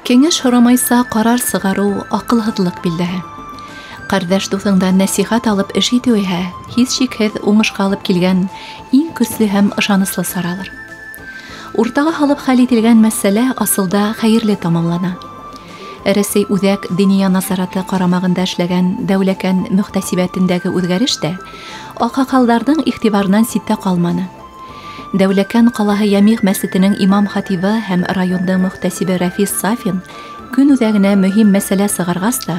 Кәңәш һорамайса ҡарар сығарыу аҡылһыҙлыҡ билдәһе. Ҡәрҙәш дуҫыңдан нәсихәт алып эш итеү иһә һис шикһеҙ уңышҡа алып килгән иң көслө һәм ышаныслы саралыр. Уртаға һалып хәл ителгән мәсьәлә асылда хәйерле тамамлана. Рәсәй Үҙәк Диния назараты ҡарамағында эшләгән Дәүләкән мөхтәсибәтендәге үҙгәреш тә аҡһаҡалдарҙың иғтибарынан ситтә ҡалманы. Дәүләкән ҡалаһы Йәмиғ мәсетенең имам хатибы һәм райондың мөхтәсибе Рәфис Сафин көн үҙәгенә мөһим мәсьәлә сығарғас та,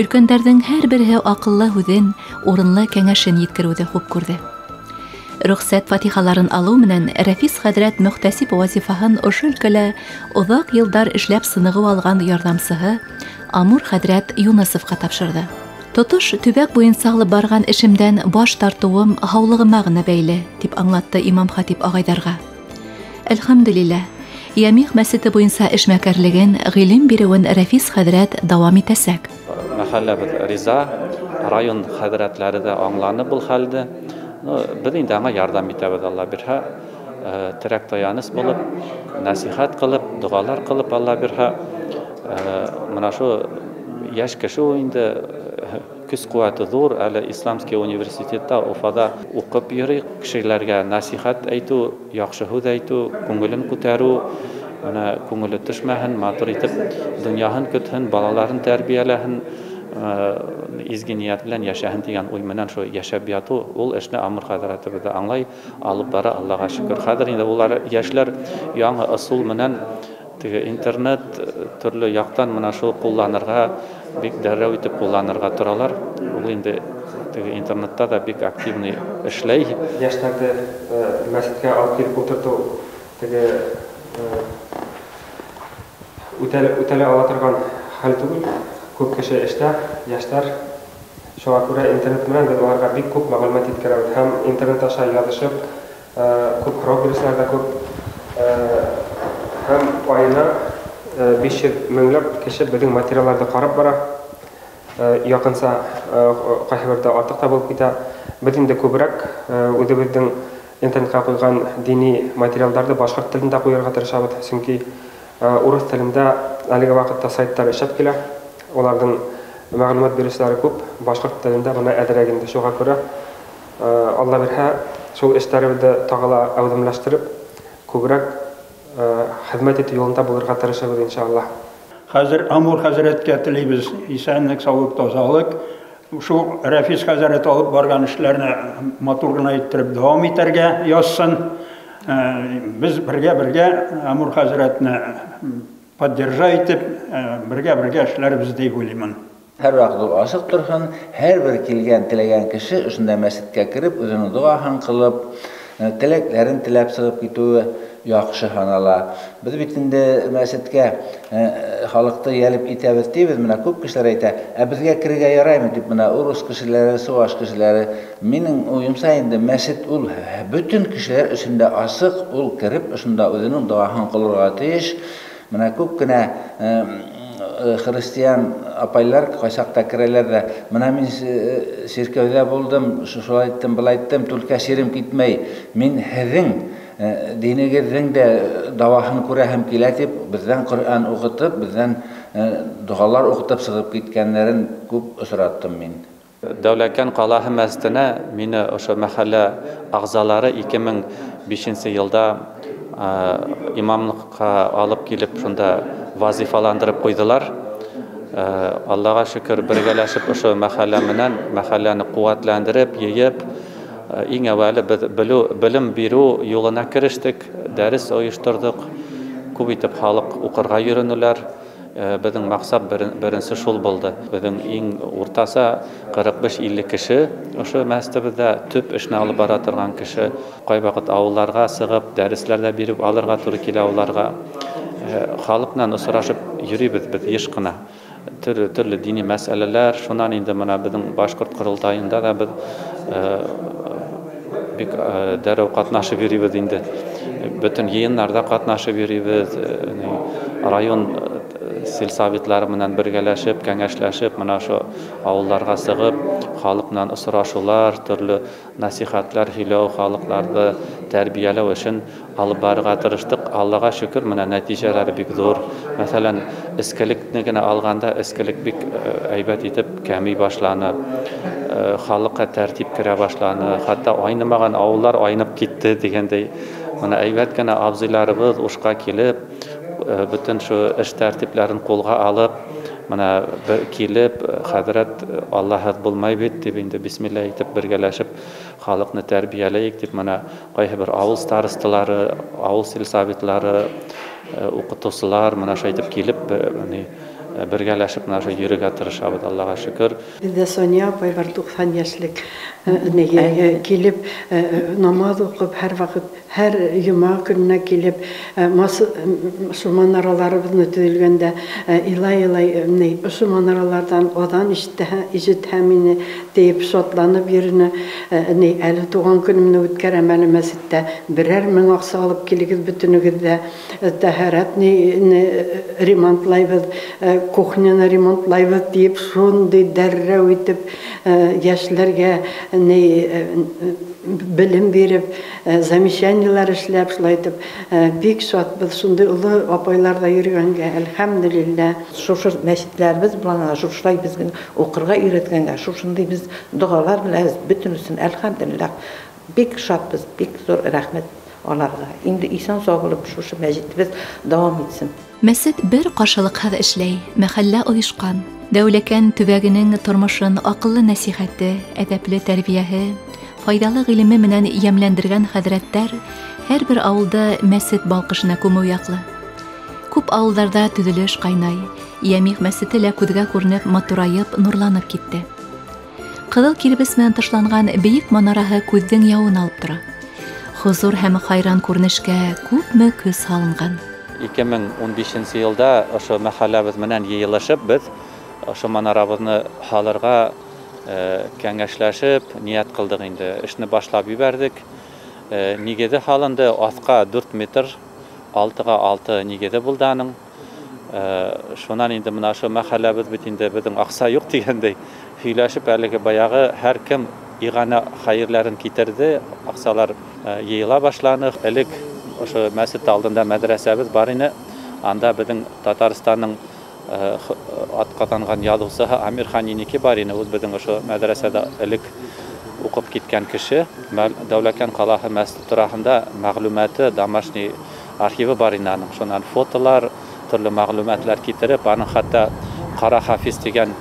өлкәндәрҙең һәр береһе аҡыллы һүҙен, урынлы кәңәшен еткереүҙе хуп күрҙе. Рөхсәт фатихаларын алыу менән Рәфис хәҙрәт мөхтәсиб вазифаһын ошо өлкәлә оҙаҡ йылдар эшләп сынығыу алған ярҙамсыһы Амур хәҙрәт Юнысовҡа тапшырҙы. Тотош төбәк буйынса алып барған эшемдән баш тартыуым һаулығыма ғына бәйле, тип аңлатты имам хатип ағайҙарға. Әлхәмдүлилләһ, Йәмиғ мәсете буйынса эшмәкәрлеген, ғилем биреүен Рәфис хәҙрәт дауам итәсәк. Мәхәлләбеҙ риза, район хәҙрәтләре ҙә аңланы был хәлде. Беҙ инде аңа ярҙам итәбеҙ, Алла бирһә, терәк таяныс булып, нәсихәт ҡылып, доғалар ҡылып, Алла бирһә, мына шул йәш кеше ул инде көс ҡеүәте ҙур, әле Исламский университетта Уфада уҡып йөрөй, кешеләргә нәсихәт әйтеү, яҡшы һүҙ әйтеү, күңелен күтәреү, мына күңеле төшмәһен, матур итеп донъяһын көтһөн, балаларын тәрбиәләһен, изге ниәт белән йәшәһен тигән уй менән шул йәшәп ятыу, ул эшне Амур хәҙрәтебеҙ ҙә аңлай, алып бара, Аллаға шөкөр. Хәҙер инде улар йәшләр яңы ысул менән теге интернет төрлө яҡтан мына шул ҡулланырға, бик дәррәү итеп ҡулланырға торалар. Ул инде теге интернетта да бик активный эшләй. Йәштәрҙе мәсеткә алып килеп ултыртыу теге үтәлә ала торған хәл түгел. Күп кеше эштә, йәштәр. Шуға күрә интернет менән беҙ уларға бик күп мәғлүмәт еткерәбеҙ һәм интернет аша яҙышып, күп һорау биреүселәр ҙә күп. Һәм айына 500 меңләп кеше беҙҙең материалдарҙы ҡарап бара. Яҡынса ҡайһы берҙә артыҡ та булып китә. Беҙ инде күберәк үҙебеҙҙең интернетҡа ҡуйған дини материалдарҙы башҡорт телендә ҡуйырға тырышабыҙ, сөнки урыҫ телендә әлеге ваҡытта сайттар эшләп килә. Уларҙың мәғлүмәт биреүселәре күп, башҡорт телендә бына әҙерәк инде. Шуға күрә Алла бирһә, шул эштәребеҙҙе тағы ла әүҙемләштереп, күберәк хеҙмәт итеү юлында булырға тырышабыҙ иншалла. Хәҙер Амур хәҙрәткә теләйбеҙ иҫәнлек, саулыҡ, тазалыҡ. Шул Рәфис хәҙрәт алып барған эшләрне матур ғына иттереп дауам итәргә язсын. Беҙ бергә-бергә Амур хәҙрәтне поддержать итеп, бергә-бергә эшләрбеҙ тип уйлаймын. Һәр ваҡыт ул асыҡ торһон, һәр бер килгән теләгән кеше ошонда мәсеткә кереп, үҙенең доғаһын ҡылып, теләктәрен теләп сығып китеүе яҡшы һанала. Беҙ бит инде мәсеткә халыҡты йәлеп итәбеҙ тибеҙ, мына күп кешеләр әйтә, ә беҙгә керергә яраймы тип, мына урыҫ кешеләре, суваш кешеләре. Минең уйымса инде мәсет ул бөтөн кешеләр өсөн дә асыҡ, ул кереп ошонда үҙенең доғаһын ҡылырға тейеш. Мына күп кенә христиан апайлар ҡайсаҡта керәләр ҙә, мына мин сиркәүҙә булдым, шулай иттем, былай иттем, түлкә сирем китмәй, мин һеҙҙең динегеҙҙең дә дауаһын күрәһем килә тип, беҙҙән Ҡөрьән уҡытып, беҙҙән доғалар уҡытып сығып киткәндәрен күп осраттым мин. Дәүләкән ҡалаһы мәсетенә мине ошо мәхәллә ағзалары 2005 йылда имамлыҡҡа алып килеп, шунда вазифаландырып ҡуйҙылар. Аллаға шөкөр, бергәләшеп ошо мәхәллә менән мәхәлләне ҡеүәтләндереп, йыйып, иң әүәле беҙ белем биреү юлына керештек, дәрес ойошторҙоҡ, күп итеп халыҡ уҡырға йөрөнөләр. Беҙҙең маҡсат беренсе шул булды. Беҙҙең иң уртаса 45-50 кеше ошо мәсетебеҙҙә төп эшне алып бара торған кеше. Ҡай ваҡыт ауылдарға сығып, дәресләр ҙә биреп алырға тура килә уларға. Халыҡ менән осрашып йөрөйбөҙ беҙ йыш ҡына. Төрлө дини мәсьәләләр, шунан инде мына беҙҙең башҡорт ҡоролтайында ҙа беҙ бик дәррәү ҡатнашып йөрөйбөҙ инде. Бөтөн йыйындарҙа ҡатнашып йөрөйбөҙ, район Сельсоветлары менән бергәләшеп, кәңәшләшеп, мына ошо ауылдарға сығып, халыҡ менән осрашыулар, төрлө насихатлар һөйләү, халыҡларҙы тәрбиәләү эшен алып барырға тырыштыҡ. Аллаға шөкөр, мына нәтижәләре бик ҙур. Мәҫәлән, эскелекне генә алғанда, эскелек бик әйбәт итеп кәмей башланы, халыҡҡа тәртип керә башланы, хатта айнымаған ауылдар айнып китте тигәндәй. Мына әйбәт кенә абзыйларыбыҙ ушҡа килеп, бөтөн шу эш тәртипләрен ҡулға алып, мына килеп, хәҙрәт, Аллаһыҙ булмай бит тип инде бисмилла итеп бергәләшеп халыҡны тәрбиәләйек тип, мына ҡайһы бер ауыл старосталары, ауыл сельсоветлары, уҡытыусылар мына шулай итеп килеп, бергәләшеп мына шулай йөрөргә тырышабыҙ, Аллаға шөкөр. Беҙҙә Соня апай бар, 90 йәшлек, килеп намаҙ уҡып, һәр ваҡыт, һәр йома көнөнә килеп, шул манараларыбыҙны төҙөлгәндә илай-илай ошо манараларҙан аҙан ишетһә мине тиеп шатланып йөрөнө. Әле тыуған көнөмдө үткәрәм әле мәсеттә, берәр мең аҡса алып килегеҙ бөтөнөгөҙ ҙә, тәһәрәт ремонтлайбыҙ, кухняны ремонтлайбыҙ тиеп шундай дәррәү итеп йәшләргә белем биреп, замечаниелар эшләп, шулай итеп бик шатбыҙ шундай оло апайларҙа йөрөгәнгә, әлхәмдүлилләһ. Шушы мәсетләребеҙ булғанға, шушылай беҙҙе уҡырға өйрәткәнгә, шушындай беҙ доғалар беләбеҙ бөтөнөсөн, әлхәмдүлилләһ. Бик шатбыҙ, бик ҙур рәхмәт аларға. Инде иҫән һау булып шушы мәсетебеҙ дауам итсен. Мәсет бер ҡаршылыҡһыҙ эшләй, мәхәллә ойошҡан. Дәүләкән төбәгенең тормошон аҡыллы нәсихәте, әҙәпле тәрбиәһе, файҙалы ғилеме менән йәмләндергән хәҙрәттәр һәр бер ауылды мәсет балҡышына күмеү яҡлы. Күп ауылдарҙа төҙөлөш ҡайнай, Йәмиғ мәсете лә күҙгә күренеп, матурайып, нурланып китте. Ҡыҙыл кирбес менән тышланған бейек манараһы күҙҙең яуын алып тора. Хозур һәм хайран күренешкә күпме көс һалынған. 2015 йылда ошо мәхәлләбеҙ менән йыйылышып, беҙ ошо манарабыҙны һалырға кәңәшләшеп ниәт ҡылдыҡ инде. Эшне башлап ебәрҙек. Нигеҙе һалынды, аҫҡа 4 метр, 6-ға 6 нигеҙе булды аның. Шунан инде мына ошо мәхәлләбеҙ бит инде беҙҙең аҡса юҡ тигәндәй һөйләшеп, әлеге баяғы һәр кем иғана хәйерләрен китерҙе, аҡсалар йыйыла башланы. Элек ошо мәсет алдында мәҙрәсәбеҙ бар ине. Анда беҙҙең Татарстандың атҡаҙанған яҙыусыһы Амирхан Еники бар ине. Ул беҙҙең ошо мәҙрәсәҙә элек уҡып киткән кеше. Дәүләкән ҡалаһы мәсете тураһында мәғлүмәте, домашний архивы бар ине аның. Шунан фотолар, төрлө мәғлүмәтләр китереп, аның хатта Ҡара Хафиз тигән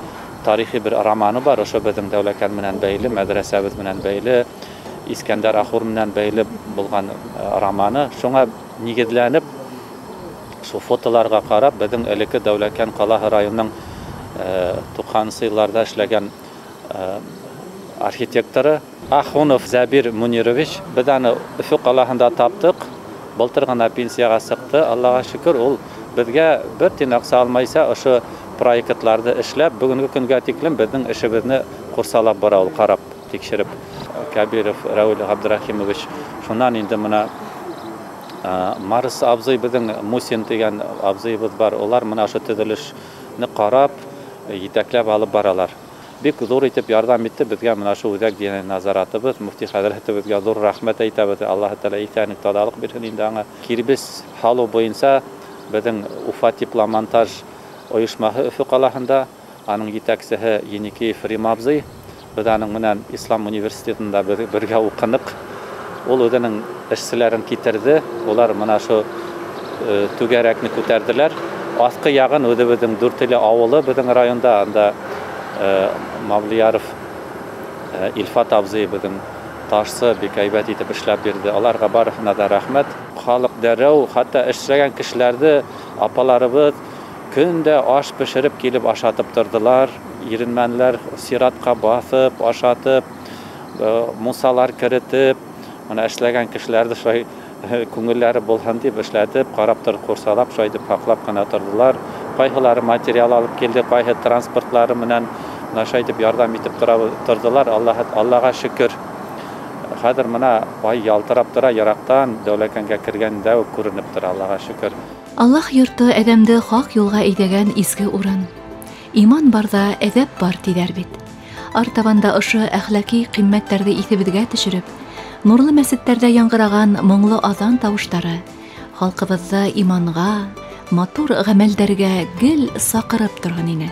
тарихи бер романы бар. Ошо беҙҙең Дәүләкән менән бәйле, мәҙрәсәбеҙ менән бәйле, Искәндәр Ахур менән бәйле булған романы. Шуңа нигеҙләнеп, шул фотоларға ҡарап, беҙҙең элекке Дәүләкән ҡалаһы районының 90-нсы йылларҙа эшләгән архитекторы Ахунов Зәбир Мунирович, беҙ аны Өфө ҡалаһында таптыҡ. Былтыр ғына пенсияға сыҡты. Аллаға шөкөр, ул беҙгә бер тин аҡса алмайса, ошо проектларҙы эшләп, бөгөнгө көнгә тиклем беҙҙең эшебеҙҙе ҡурсалап бара ул, ҡарап, тикшереп. Кәбиров Рәүил Ғабдрахимович, шунан инде мына Марс абзый, беҙҙең Мусин тигән абзыйыбыҙ бар. Улар мына ошо төҙөлөшнө ҡарап, етәкләп алып баралар. Бик ҙур итеп ярҙам итте беҙгә мына ошо үҙәк диния назаратыбыҙ, мөфти хәҙрәтебеҙгә ҙур рәхмәт әйтәбеҙ. Аллаһы Тәғәлә иҫәнлек, таҙалыҡ бирһен инде аңа. Кирбес һалыу буйынса беҙҙең Уфа тепломонтаж ойошмаһы Өфө ҡалаһында, аның етәксеһе Еникеев Рим абзый. Беҙ аның менән Ислам университетында бергә уҡыныҡ. Ул үҙенең эшселәрен китерҙе. Улар мына ошо түгәрәкне күтәрҙеләр. Аҫҡы яғын үҙебеҙҙең Дүртөйлө ауылы беҙҙең районда, анда Мавлияров Илфат абзый беҙҙең ташсы бик һәйбәт итеп эшләп бирҙе. Аларға барыһына да рәхмәт. Халыҡ дәррәү, хатта эшләгән кешеләрҙе апаларыбыҙ көн дә аш бешереп килеп ашатып торҙолар. Иренмәнеләр, сиратҡа баҫып, ашатып, мусалар керетеп, мына эшләгән кешеләрҙе шулай күңелләре булһын тип эшләтеп, ҡарап тор, ҡурсалап, шулай итеп һаҡлап ҡына торҙолар. Ҡайһылары материал алып килде, ҡайһы транспортлары менән мына шулай итеп ярҙам итеп торҙолар. Аллаға шөкөр. Хәҙер мына ай ялтырап тора, йыраҡтан Дәүләкәнгә кергәндә үк күренеп тора, Аллаға шөкөр. Аллаһ йорто әҙәмде хаҡ юлға әйҙәгән изге урын. Иман барҙа әҙәп бар тиҙәр бит. Артабан да ошо әхлаки ҡиммәттәрҙе иҫебеҙгә төшөрөп, нурлы мәсеттәрҙә яңғыраған моңло аҙан тауыштары халҡыбыҙҙы иманға, матур ғәмәлдәргә гел саҡырып торһон ине.